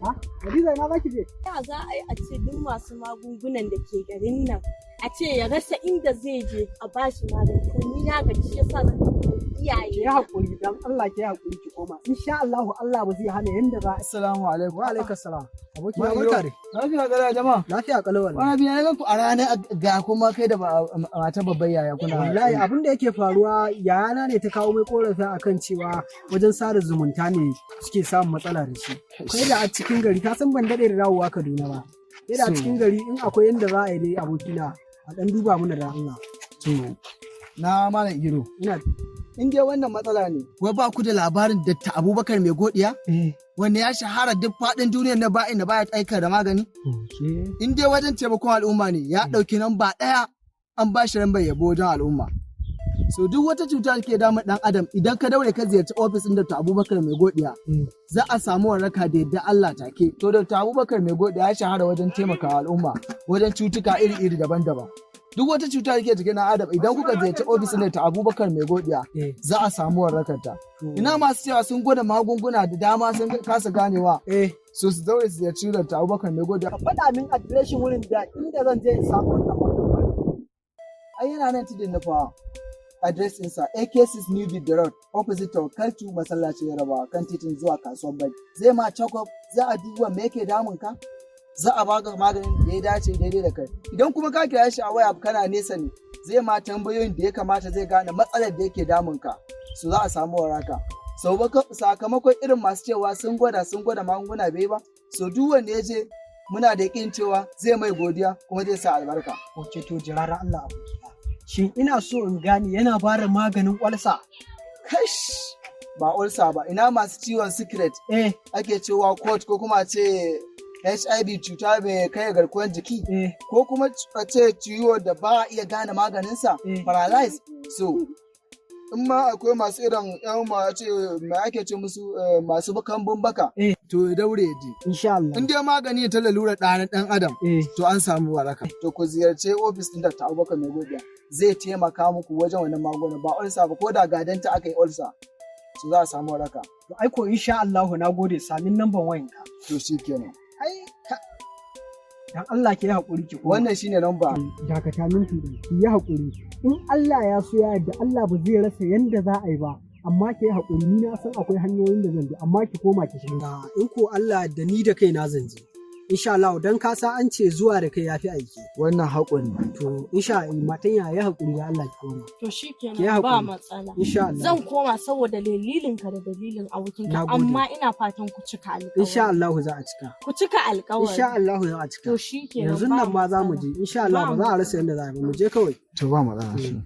Ha? Hadiza, ina za ki je? Ya za a yi a ce duk masu magungunan da ke garin nan, a ce ya rasa inda zai je a bashi magani? To ni na gaji, shi yasa zan tafi iyaye. Ki haƙuri, dan Allah ki haƙuri, ki koma. Insha Allah, Allah ba zai hana yanda za a. Assalamu alaikum. Wa alaikum salam. Aboki Ma na, barka dai. Lafiya kalau, jama'a. Lafiya kalau wallahi. Wani biya na ku a ranar ga kuma kai da mata babbar yaya kuna. Wallahi abin da yake faruwa, yayana ne ta kawo mai korafi akan cewa wajen sada zumunta ne suke samun matsala da shi. Kai da a cikin gari, ka san ban daɗe da dawowa Kaduna ba. Kai da a cikin gari, in akwai yanda za a yi dai, abokina, a ɗan duba mana da Allah. To, na Malam Iro. Ina In dai wannan matsala ne. Wai ba ku da labarin Dr. Abubakar Mai Godiya? Eh. Wanda ya shahara duk faɗin duniyar na ba'in da baya aika da magani? Okay. In dai wajen taimakon al'umma ne, ya ɗauki namba ɗaya, an ba shi lambar yabo wajen al'umma. So duk wata cuta da ke damun ɗan adam, idan ka daure ka ziyarci ofis ɗin Dr. Abubakar Mai Godiya, za a samu waraka da yadda Allah take. To, Dr. Abubakar Mai Godiya ya shahara wajen taimakawa al'umma wajen cutuka iri-iri daban-daban. Duk wata cuta da ke jikin ɗan adam, idan kuka ziyarci ofis ɗin Dr. Abubakar Mai Godiya, za a samu warakarta. Ina masu cewa sun gwada magunguna da dama sun kasa ganewa? So su daure su ziyarci Dr. Abubakar Mai Godiya. Ka faɗa min adireshin wurin da inda zan je in samu wannan magani. Ai yana nan Tudun Nufawa. Address ɗinsa AK6 New Bidda Road, opposite of Kaltu, masallacin Yarabawa, kan titin zuwa kasuwar Bari. Zai ma check up, za a duba me yake damun ka, za a baka maganin da ya dace daidai da kai. Idan kuma ka kira shi a waya, kana nesa ne, zai ma tambayoyin da ya kamata, zai gane matsalar da yake damun ka. So za a samu waraka. So sakamakon irin masu cewa sun gwada magunguna bai ba, so duk wanda ya je, muna da yakin cewa zai mai godiya kuma zai sa albarka. Ok, to jira da Allah, abokina. Shin ina so in gane, yana ba da maganin olsa? Kash! Ba ulcer ba, ina masu ciwon secret ake cewa court, ko kuma a ce HIV, cuta mai kai garkuwar jiki, ko kuma a ce ciwo da ba a iya gane maganinsa, paralyze. So in ma akwai masu irin yan ma ce mai ake ce musu, masu kambun baka, to ya daure ya je. Insha Allah. In dai magani ne ta lalura ɗan ɗan adam, to an samu waraka. To ku ziyarce ofis ɗin Dr. Abubakar Mai Godiya, zai taimaka muku wajen wannan magunguna. Ba ulcer ba, ko da gadanta aka yi ulcer, so za a samu waraka. To ai ko insha Allah, na gode, samin namban wayanka. To shikenan. Ai ka dan Allah ki yi haƙuri ki koma. Wannan shine namba. Dakata minti ɗaya, ki yi haƙuri. In Allah ya so ya yarda, Allah ba zai rasa yanda za a yi ba. Amma ki yi haƙuri, ni na san akwai hanyoyin da zan bi, amma ki koma ki shiga. In ko Allah da ni da kaina zan je. Insha Allah, dan ka sa an ce zuwa da kai yafi aiki. Wannan haƙuri. To insha Allah, matan ya yi haƙuri da Allah, ki koma. To Ki yi shikenan, ba haƙuri. matsala. Insha Allah. Zan koma saboda dalilinka da dalilin abokinka, Na gode. amma ina fatan ku cika alƙawari. Insha Allah za a cika. Ku cika alƙawari. Insha Allah za a cika. To shikenan. Yanzu Ba nan ma za mu matsala. je. Insha Allah ba za a rasa yanda za a yi ba. Mu je kawai. To ba matsala.